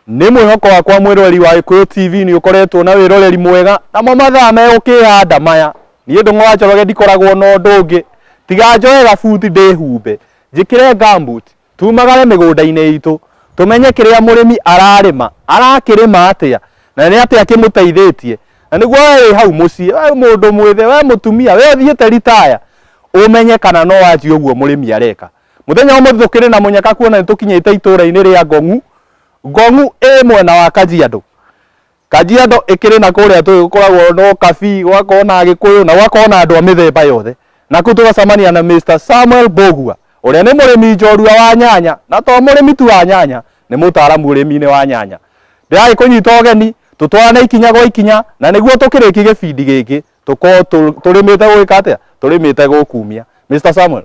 Nĩ mwĩhoko wakwa mwĩroreri wa Gĩkũyũ TV nĩ ũkoretwo na wĩroreri mwega namo mathaa megũkĩhanda maya. Niĩ Ndũng'ũ wa Njoroge ndikoragwo na ũndũ ũngĩ tiga njoe gabuti ndĩhumbe njĩkĩre gumboot tumagare mĩgũnda-inĩ itũ tũmenye kĩrĩa mũrĩmi ararĩma arakĩrĩma atĩa na nĩ atĩa kĩmũteithĩtie na nĩguo we wĩ hau mũciĩ we mũndũ mwĩthĩ we mũtumia we ũthiĩte ritaya ũmenye kana no wanjie ũguo mũrĩmi areka. Mũthenya wa ũmũthĩ tũkĩrĩ na mũnyaka kuona nĩ tũkinyĩte itũũra-inĩ rĩa Ngong'u. Ngong'u ĩ mwena wa Kajiado. Kajiado ĩkĩrĩ na kũrĩa tũĩ gũkoragwo na ũkabii, gũgakorwo na Agĩkũyũ na gũgakorwo na andũ a mĩthemba yothe. Na kũu tũgacemania na Mr. Samuel Mbũgua ũrĩa nĩ mũrĩmi njorua wa nyanya na to mũrĩmi tu wa nyanya, nĩ mũtaaramu ũrĩmi-inĩ wa nyanya. Ndĩragĩkũnyita ũgeni tũtwarane ikinya gwa ikinya na nĩguo tũkĩrĩkie gĩbindi gĩkĩ tũkorwo tũrĩmĩte gwĩka atĩa? Tũrĩmĩte gũkumia. Mr. Samuel,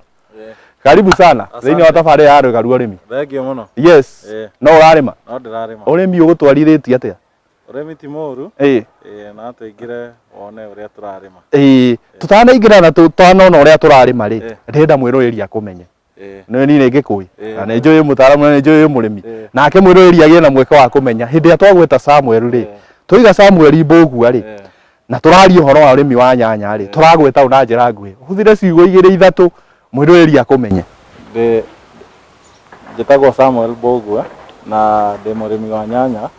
karibu sana thĩinĩ wa tabarĩra ya Rwĩga rwa Ũrĩmi. Thengiũ mũno. Yes. No ũrarĩma? No ndĩrarĩma. Ũrĩmi ũgũtwarithĩtie atĩa? Ũrĩmi ti mũru. Ĩĩ na tũingĩre wone ũrĩa tũrarĩma. Ĩĩ, tũtanaingĩra na tũtanona ũrĩa tũrarĩma rĩ, ndĩrenda mwĩroreri akũmenye. Nĩ niĩ nĩ ngĩkũĩ na nĩ njũĩ mũtaaramu na nĩ njũĩ mũrĩmi. Nake mwĩroreri agĩe na mweke wa kũmenya hĩndĩ ĩrĩa twagweta Samuel rĩ, twaiga Samuel Mbũgua rĩ, na tũraria ũhoro wa ũrĩmi wa nyanya rĩ, tũragweta ũ na njĩra nguhĩ. Ũhũthĩre ciugo igĩrĩ ithatũ mwĩroreri akũmenye. Ndĩ njĩtagwo Samuel Mbũgua na ndĩ mũrĩmi wa nyanya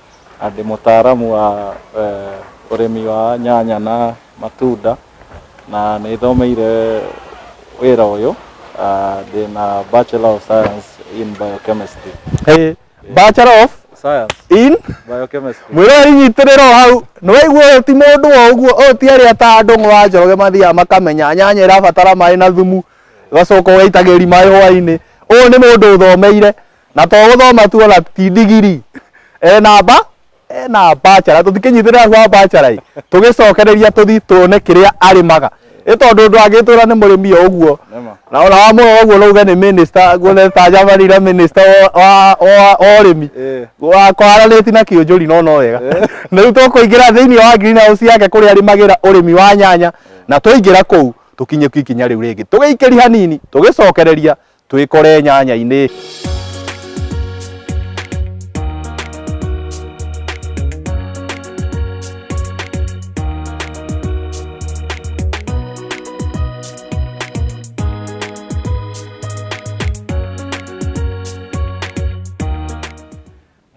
na ndĩ mũtaaramu wa ũrĩmi wa nyanya na matunda na nĩ thomeire wĩra ũyũ ndĩna Bachelor of Science in Biochemistry. Hey, Bachelor of Science in Biochemistry. Mwĩroreri nyitĩrĩra o hau nĩ waigua ũyũ ti mũndũ o ũguo ũyũ ti arĩa ta Ndũng'ũ wa Njoroge mathiaga makamenya nyanya ĩrabatara maĩ na thumu ũgacoka ũgaitagĩrĩria maĩ hwainĩ ũyũ nĩ mũndũ ũthomeire na to gũthoma tu ona ti ndigiri ena ba ena bachelor tũtikĩnyitĩrĩra hau ha bachelor ĩ tũgĩcokereria tũthiĩ tuone kĩrĩa arĩmaga ĩ tondũ ũndũ angĩtwĩra nĩ mũrĩmi o ũguo na ona wamũrora ũguo no uge nĩ minister guone ta njamanire minister wa ũrĩmi wakwaranĩti na kĩũnjũri no no wega na rĩu tũkũingĩra thĩinĩ wa greenhouse yake kũrĩa arĩmagĩra ũrĩmi wa nyanya na twaingĩra kũu tũkinye ikinya rĩu rĩngĩ tũgĩikĩri hanini tũgĩcokereria twĩkore nyanya-inĩ.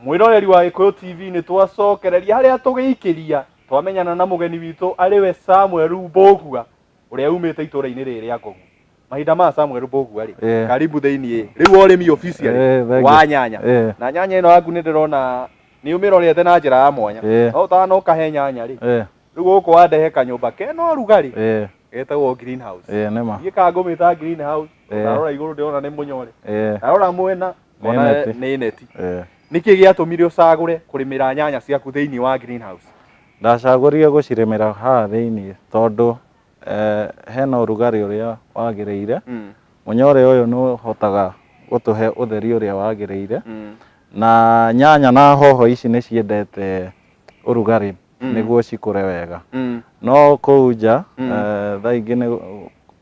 Mwĩroreri wa Gĩkũyũ TV nĩ twacokereria harĩa tũgĩikĩria twamenyana na mũgeni witũ arĩwe Samuel Mbũgua ũrĩa umĩte itũra-inĩ rĩrĩ rĩa Ngong'u. Mahinda maya Samuel Mbũgua rĩ, karibu thĩinĩ rĩu ũrĩmi officially wa nyanya. Na nyanya ĩno yaku nĩ ndĩrona nĩ ũmĩrorete na njĩra ya mwanya. No ũtanoka he nyanya rĩ, rĩu gũkũ wandehe kanyũmba kena ũrugarĩ getagwo greenhouse. Nĩma. Niĩ kana ngũmĩta greenhouse, ndarora igũrũ ndĩrona nĩ mũnyore. Ndarora mwena ngona nĩ neti. Nĩkĩ gĩatũmire ũcagũre kũrĩmĩra nyanya ciaku thĩinĩ wa greenhouse? Ndacagũrire gũcirĩmĩra haha thĩinĩ tondũ hena ũrugarĩ ũrĩa wagĩrĩire. Mũnyore ũyũ nĩ ũhotaga gũtũhe ũtheri ũrĩa wagĩrĩire. Na nyanya na hoho ici nĩ ciendete ũrugarĩ nĩguo cikũre wega. No kũu nja thaa ingĩ nĩ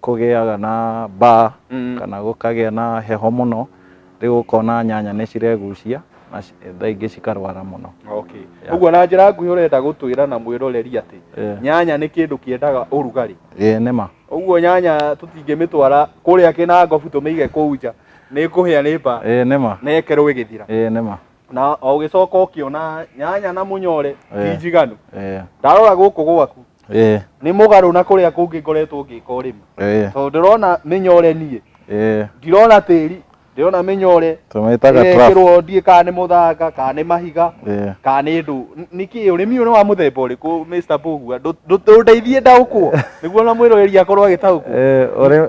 kũgĩaga na mbaa kana gũkagĩa na heho mũno, rĩu ũkona nyanya nĩ ciregucia na thaa ingĩ cikarwara mũno. Okay. Ũguo na njĩra nguhĩ ũrenda gũtwĩra na mwĩroreri atĩ nyanya nĩ kĩndũ kĩendaga ũrugarĩ. Ĩĩ nĩma. Ũguo nyanya tũtingĩmĩtwara kũrĩa kĩnangobu tũmĩige kũu nja nĩ ĩkũhĩa nĩ mbaa. Ĩĩ nĩma. Na ĩkerwo ĩgĩthira. Ĩĩ nĩma. Na o ũgĩcoka ũkĩona nyanya na mũnyore ti njiganu. Ndarora gũkũ gwaku nĩ mũgarũ na kũrĩa kũngĩ ngoretwo ngĩka ũrĩmi. Tondũ ndĩrona mĩnyore niĩ. Ndirona tĩri, ndĩrona mĩnyore Tũmĩtaga trough. ĩrekĩrwo ndiĩ kana nĩ mũthanga kana nĩ mahiga kana nĩ ndũ. Nĩkĩ ũrĩmi ũyũ nĩ wa mũthemba ũrĩkũ Mr. Mbũgua? Ndũndeithie ndaũkwo nĩguo na mwĩroreri akorwo agĩtaũkwo.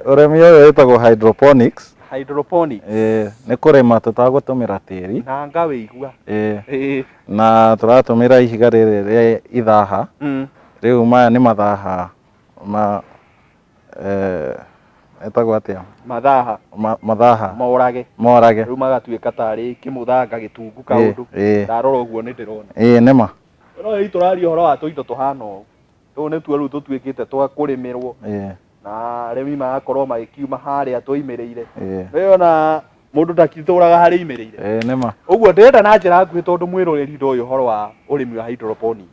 Ũrĩmi ũyũ wĩtagwo hydroponics. Hydroponics. Nĩ kũrĩma tũtagũtũmĩra tĩri. Na ngawĩigua. Na tũratũmĩra ihiga rĩrĩ rĩa ithaha. Rĩu maya nĩ mathaha ma etagwo atĩa? Mathaha. Mathaha. Morage. Morage. Rĩu magatuĩka tarĩ kĩmũthanga gĩtungu kaũndũ. Ndarora ũguo nĩ ndĩrona. Ĩĩ nĩma. No rĩu tũraria ũhoro wa tũindo tũhana ũũ. Tũũ nĩtuo rĩu tũtuĩkĩte twa kũrĩmĩrwo. Na arĩmi magakorwo magĩkiuma harĩa tũimĩrĩire. Rĩu ona Mũndũ ndakitũraga harĩ imĩrĩire. Ĩĩ nĩma. Ũguo ndĩrenda na njĩra nguhĩ, tondũ mwĩroreri ndoĩ ũhoro wa ũrĩmi wa hydroponic,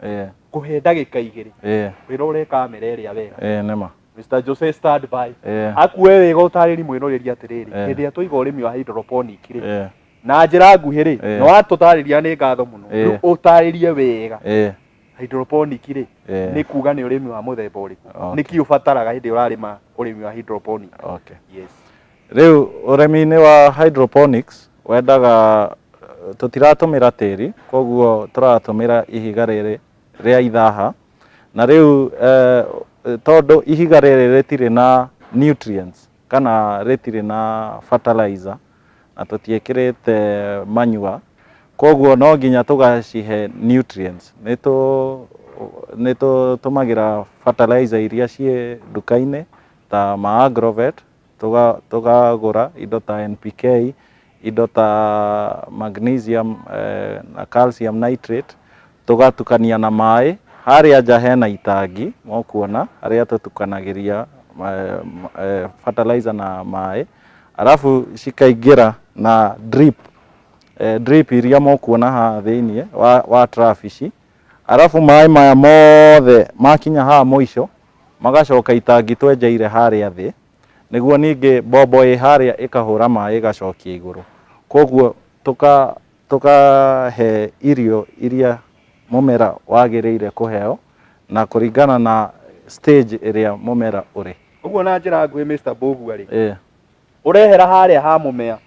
kũhe ndagĩka 2, wĩrore kamera ĩrĩa wega. Ĩĩ nĩma. Mr. Jose, stand by. Akuoe wega ũtarĩri mwĩroreri atĩrĩrĩ, hĩndĩ ĩrĩa tũiga ũrĩmi wa hydroponic rĩ, na njĩra nguhĩ rĩ, nĩ watũtarĩria, nĩ ngatho mũno. Rĩu ũtarĩrie wega, hydroponic rĩ, nĩ kuga nĩ ũrĩmi wa mũthemba ũrĩkũ? Nĩkĩ ũbataraga hĩndĩ ĩrĩa ũrarĩma ũrĩmi wa hydroponic? Okay. Yes. Rĩu ũrĩmi-inĩ wa hydroponics wendaga, tũtiratũmĩra tĩri, koguo tũratũmĩra ihiga rĩrĩ rĩa ithaha. Na rĩu tondũ ihiga rĩrĩ rĩtirĩ na nutrients kana rĩtirĩ na fertilizer na tũtiĩkĩrĩte manure, koguo no nginya tũgacihe nutrients. Nĩ tũtũmagĩra fertilizer iria ciĩ nduka-inĩ ta ma Agrovet, tũkagũra indo ta NPK, indo ta magnesium na calcium nitrate, tũgatukania na maĩ. Harĩa nja hena itangi mokuona harĩa tũtukanagĩria fertilizer na maĩ, arabu cikaingĩra na drip, drip iria mokuona haha thĩiniĩ wa trough ici. Arabu maĩ maya mothe makinya haha mũico magacoka itangi twenjeire harĩa thĩ, nĩguo ningĩ mbombo ĩ harĩa ĩkahũra maĩ ĩgacokia igũrũ. Koguo tũkahe irio iria mũmera wagĩrĩire kũheo na kũringana na stage ĩrĩa mũmera ũrĩ. Ũguo na njĩra nguhĩ, Mr. Mbũgua rĩ, ũrehera harĩa ha mũmea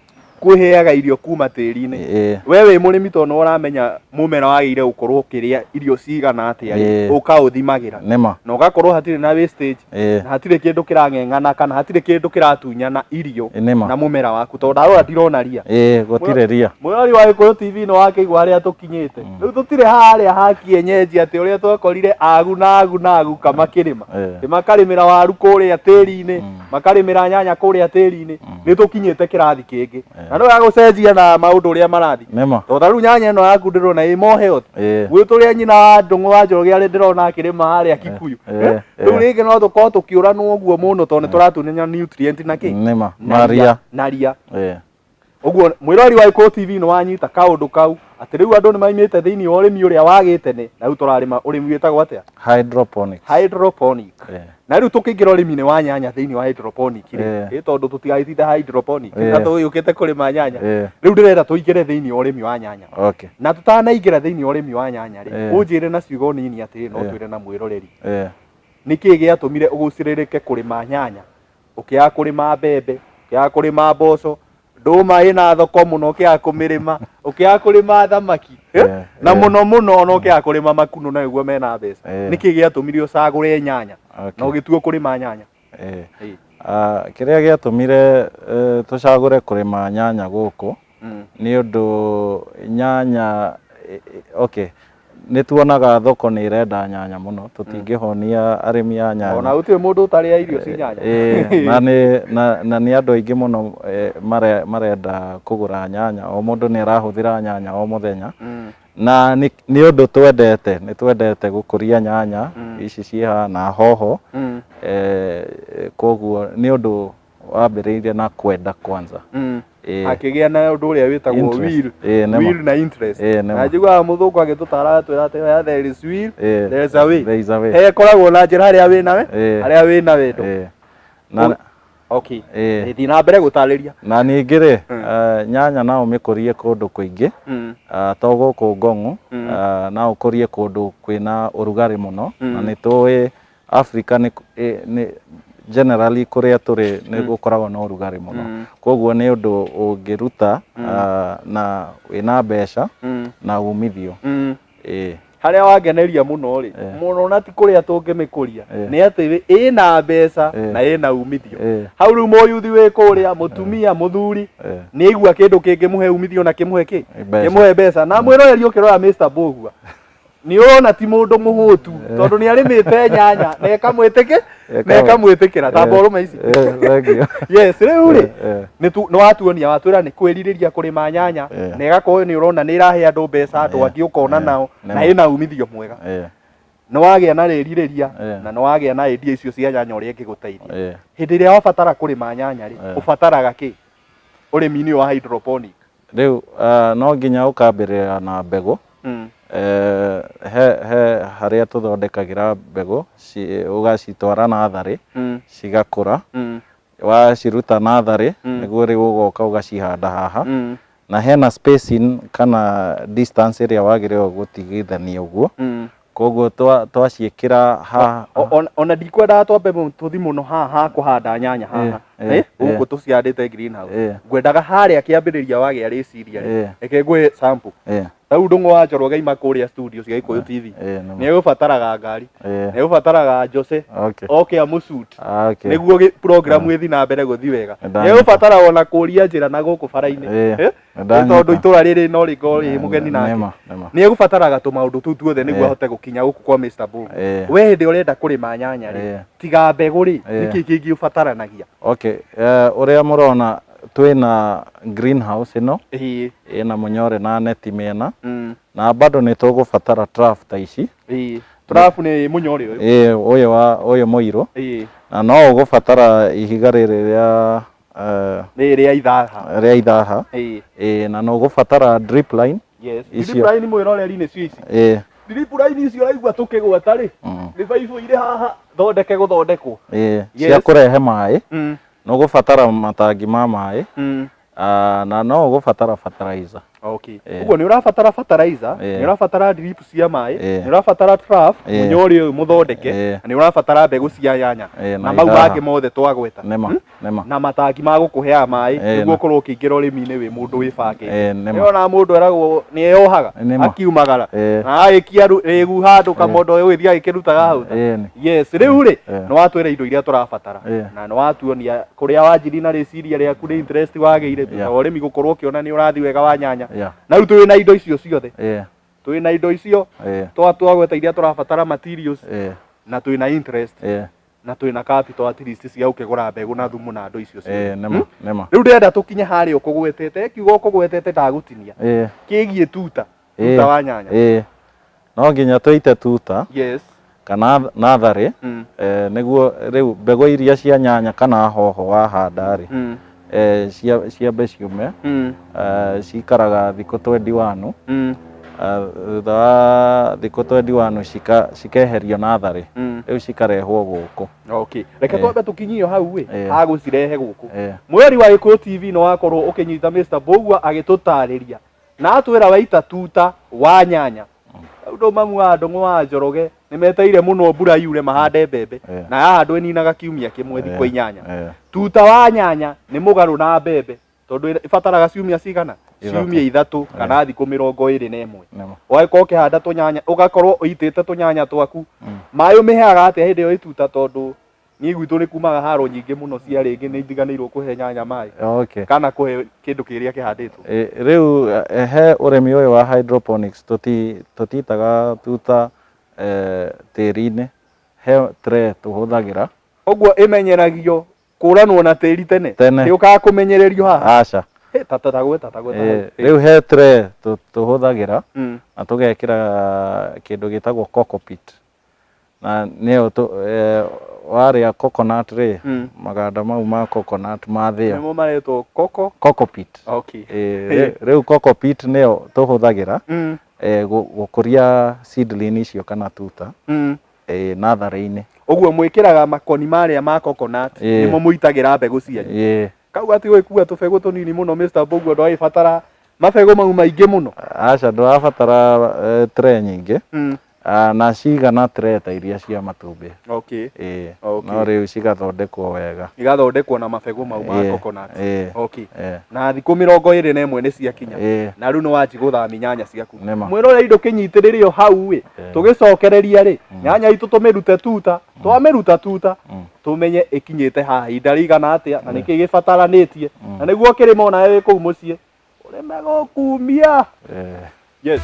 kwĩheaga irio kuma tĩri-inĩ. We wĩ mũrĩmi, tondũ nĩ ũramenya mũmera wagĩrĩire gũkorwo ũkĩrĩa irio cigana atĩa rĩ, ũkaũthimagĩra na ũgakorwo hatirĩ na wastage, na hatirĩ kĩndũ kĩrang'eng'ana kana hatirĩ kĩndũ kĩratunyana irio na mũmera waku, tondũ ndarora ndirona ria. Ĩĩ, gũtirĩ ria. Mwĩrori wa Gĩkũyũ TV, nĩ wakĩigua harĩa tũkinyĩte. Rĩu tũtirĩ harĩa ha kienyeji, atĩ ũrĩa twakorire agu na agu na agu kamakĩrĩma, nĩ makarĩmĩra waru kũrĩa tĩri-inĩ, makarĩmĩra nyanya kũrĩa tĩri-inĩ. Nĩ tũkinyĩte kĩrathi kĩngĩ na nĩ gũcenjia na maũndũ ũrĩa marathiĩ, tondũ ta rĩu nyanya ĩno yaku ndĩrona ĩ more health gwĩ tũrĩa nyina wa Ndũng'ũ wa Njoroge arĩ ndĩrona akĩrĩma harĩa Kikuyu. Rĩu rĩngĩ no tũkorwo tũkĩũranwo ũguo mũno, tondũ nĩ tũratunyana nutrient na kĩ? Nĩma. Na na ria. Na ria. Ũguo mwĩrori wa Gĩkũyũ TV, nĩ wanyita kaũndũ kau atĩ rĩu andũ nĩ maimĩte thĩinĩ wa ũrĩmi ũrĩa wa gĩtene, na rĩu tũrarĩma ũrĩmi wĩtagwo atĩa? Hydroponics. Hydroponic. Na rĩu tũkĩingĩra ũrĩmi-inĩ wa nyanya thĩinĩ wa hydroponic rĩ, ĩ tondũ tũtigagĩtinda hydroponic na tũgĩũkĩte kũrĩma nyanya, rĩu ndĩrenda tũingĩre thĩinĩ wa ũrĩmi wa nyanya. Na tũtanaingĩra thĩinĩ wa ũrĩmi wa nyanya rĩ, ũnjĩre na ciugo nini atĩrĩ, no twĩre na mwĩroreri, nĩkĩ gĩatũmire ũgucĩrĩrĩke kũrĩma nyanya, ũkĩaga kũrĩma mbembe, ũkĩaga kũrĩma mboco, ndũma ĩna thoko mũno, ũkĩaga kũmĩrĩma, ũkĩaga kũrĩma thamaki, na mũno mũno ona ũkĩaga kũrĩma makunũ na nĩguo mena mbeca? Nĩkĩ gĩatũmire ũcagũre nyanya na ũgĩtua kũrĩma nyanya? Ah, kĩrĩa gĩatũmire tũcagũre kũrĩma nyanya gũkũ nĩ ũndũ nyanya, okay, nĩ tuonaga thoko nĩ ĩrenda nyanya mũno, tũtingĩhonia arĩmi a nyanya. Ona gũtirĩ mũndũ ũtarĩa irio ci nyanya. Ĩĩ, na nĩ andũ aingĩ mũno marenda kũgũra nyanya, o mũndũ nĩ arahũthĩra nyanya o mũthenya. Na nĩ ũndũ twendete, nĩ twendete gũkũria nyanya ici ciĩ haha na hoho. Koguo nĩ ũndũ wambĩrĩirie na kwenda kwanza. Akĩgĩa na ũndũ ũrĩa wĩtagwo Interest. will, Ĩĩ, nĩma. will na interest. Ĩĩ, nĩma. Na njiguaga mũthũngũ agĩtũtara atwĩra atĩ where there is will, there is a way. There is a way. Hekoragwo na njĩra harĩa wĩnawe, harĩa wĩna wendo. Na, Okay, thiĩ na mbere gũtarĩria. Na ningĩ rĩ, nyanya no ũmĩkũrie kũndũ kũingĩ, to gũkũ Ngong'u, no ũkũrie kũndũ kwĩna ũrugarĩ mũno, na nĩ tũĩ Africa nĩ generally kũrĩa tũrĩ nĩ gũkoragwo na ũrugarĩ mũno. Koguo nĩ ũndũ ũngĩruta na wĩna mbeca na umithio. Ĩĩ. Harĩa wangeneria mũno rĩ, mũno na ti kũrĩa tũngĩmĩkũria, nĩ atĩ ĩna mbeca na ĩna umithio. Hau rĩu mũyuthi wĩ kũrĩa, mũtumia, mũthuri, nĩ aigua kĩndũ kĩngĩmũhe umithio na kĩmũhe kĩ? Mbeca. Kĩmũhe mbeca. Na mwĩroreri, ũkĩrora Mr. Mbũgua, nĩ ũrona ti mũndũ mũhũtu, tondũ nĩ arĩmĩte nyanya na ĩkamwĩtĩkĩ na ĩkamwĩtĩkĩra ta mborũme ici. Thank you. Yes, rĩu rĩ, nĩ watuonia, watwĩra nĩ kwĩrirĩria kũrĩma nyanya, na ĩgakorwo nĩ ũrona nĩ ĩrahe andũ mbeca, andũ angĩ ũkona nao, na ĩna umithio mwega. Nĩ wagĩa na rĩrirĩria na nĩ wagĩa na idea icio cia nyanya ũrĩa ĩngĩgũteithia. Hĩndĩ ĩrĩa wabatara kũrĩma nyanya rĩ, ũbataraga kĩ? Ũrĩmi-inĩ wa hydroponic? Rĩu no nginya ũkambĩrĩra na mbegũ. He harĩa tũthondekagĩra mbegũ, ũgacitwara natharĩ, cigakũra. Waciruta natharĩ, nĩguo rĩu ũgoka ũgacihanda haha. Na hena spacing kana distance ĩrĩa wagĩrĩirwo gũtigithania ũguo. Koguo twaciĩkĩra haha. Ona ndikwendaga twambe tũthi mũno haha kũhanda nyanya haha. Gũkũ tũcihandĩte greenhouse. Ngwendaga harĩa kĩambĩrĩria wagĩa rĩciria rĩ. Reke ngũhe sample. Rĩu Ndũng'ũ wa Njoroge aima kũrĩa studio cia Gĩkũyũ TV. Nĩ egũbataraga ngari. Nĩ egũbataraga Jose. Oke amũsuit. Nĩguo program ĩthiĩ na mbere gũthiĩ wega. Nĩ egũbatara ona kũria njĩra na gũkũ bara-inĩ. Tondũ itũra rĩrĩ no rĩkorwo rĩ mũgeni nake. Nĩ egũbataraga tũmaũndũ tũu tuothe nĩguo ahote gũkinya gũkũ kwa Mr. Mbũgua. We hĩndĩ ũrenda kũrĩma nyanya rĩ, tiga mbegũ rĩ, nĩkĩ kĩngĩ ũbataranagia? Okay, ũrĩa mũrona twĩna greenhouse ĩno, ĩna mũnyore na neti mĩena, na bado nĩ tũgũbatara trough ta ici. Trough nĩ mũnyore ũyũ? Ũyũ mũirũ. Na no ũgũbatara ihiga rĩrĩ rĩa rĩa ithaha. Rĩa ithaha. Na no ũgũbatara drip line. Yes. Drip line mwĩroreri nĩcio ici. Drip line icio ũraigua tũkĩgweta rĩ, nĩ baibũ irĩ haha thondeke gũthondekwo. Cia kũrehe maĩ. No ũgũbatara matangi ma maĩ. Na no ũgũbatara fertilizer. Okay. Ũguo nĩ ũrabatara fertilizer, nĩ ũrabatara drip cia maĩ, nĩ ũrabatara trough, mũnyore ũyũ mũthondeke, na nĩ ũrabatara mbegũ cia nyanya. Na mau mangĩ mothe twagweta. Nĩma. Na matangi ma gũkũheaga maĩ nĩguo ũkorwo ũkĩingĩra ũrĩmi-inĩ wĩ mũndũ wĩbangĩte. Nĩ ona mũndũ eragwo nĩ eyohaga akiumagara na agĩkia rĩgu handũ kamondo ũgĩthiĩ agĩkĩrutaga hau. Yes, rĩu rĩ nĩ watwĩra indo iria tũrabatara na nĩ watuonia kũrĩa wanjirie na rĩciria rĩaku nĩ interest wagĩire thutha wa ũrĩmi gũkorwo ũkĩona nĩ ũrathiĩ wega wa nyanya. Na rĩu twĩ na indo icio ciothe. Twĩ na indo icio twagweta iria tũrabatara materials na twĩ na interest. Na twĩna capital at least cia gũkĩgũra mbegũ na thumu na andũ icio ciothe. Nĩma. Rĩu ndĩrenda tũkinye harĩa ũkũgwetete, kiugo ũkũgwetete ndagũtinia. Kĩgiĩ tuta, tuta wa nyanya. No nginya tũite tuta. Yes. Kana natharĩ, nĩguo rĩu mbegũ iria cia nyanya kana hoho wahanda rĩ, ciambe ciume, cikaraga thikũ 21. Thutha wa thikũ 21 cikeherio natharĩ, rĩu cikarehwo gũkũ. Okay. Reke twambe tũkinyio hau ĩ, hagũcirehe gũkũ. Mweri wa Gĩkũyũ TV nĩ wakorwo ũkĩnyita Mr. Mbũgua agĩtũtarĩria na atwĩra waita tuta wa nyanya. Ũndũ mamu wa Ndũng'ũ wa Njoroge nĩ meteire mũno mbura yure mahande mbembe na yahandwo ĩninaga kiumia kĩmwe thikũ 8. Tuta wa nyanya nĩ mũgarũ na mbembe tondũ ĩbataraga ciumia cigana? Ciumia 3 kana thikũ 21. Ũgagĩkorwo ũkĩhanda tũnyanya, ũgakorwo ũitĩte tũnyanya twaku. Maĩ ũmĩheaga atĩa hĩndĩ ĩyo ĩtuta tondũ niĩ gwitũ nĩ kumaga haro nyingĩ mũno cia rĩngĩ nĩ itiganĩirwo kũhe nyanya maĩ. Kana kũhe kĩndũ kĩrĩa kĩhandĩtwo. Rĩu he ũrĩmi ũyũ wa hydroponics tũtitaga tuta tĩri-inĩ, he tray tũhũthagĩra. Ũguo ĩmenyeragio kũranwo na tĩri tene. Ndĩũkaga kũmenyererio haha. Aca. Tagweta. Rĩu he tray tũhũthagĩra na tũgekĩra kĩndũ gĩtagwo cocopeat. Na nĩyo warĩa coconut rĩ, maganda mau ma coconut mathĩo. Nĩmo maretwo coco? Cocopeat. Okay. Rĩu cocopeat nĩyo tũhũthagĩra gũkũria seedling icio kana tuta natharĩ-inĩ. Ũguo mwĩkĩraga makoni marĩa ma coconut nĩmo mũitagĩra mbegũ cianyu. Kau gatigũgĩkua tũbegũ tũnini mũno Mr. Mbũgua, ndwagĩbatara mabegũ mau maingĩ mũno. Aca, ndũrabatara tray nyingĩ. Na cigana tray ta iria cia matumbĩ. Okay. No rĩu cigathondekwo wega. Igathondekwo na mabegũ mau ma coconut. Okay. Na thikũ 21 nĩ ciakinya. Na rĩu nĩ wanji gũthamia nyanya ciaku. Mwĩroreri ndũkĩnyitĩrĩre o hau ĩ. Tũgĩcokereria rĩ, nyanya itũ tũmĩrute tuta, twamĩruta tuta, tũmenye ĩkinyĩte haha ihinda rĩigana atĩa na nĩkĩ gĩbataranĩtie. Na nĩguo ũkĩrĩma onawe wĩ kũu mũciĩ, ũrĩme gũkumia. Yes.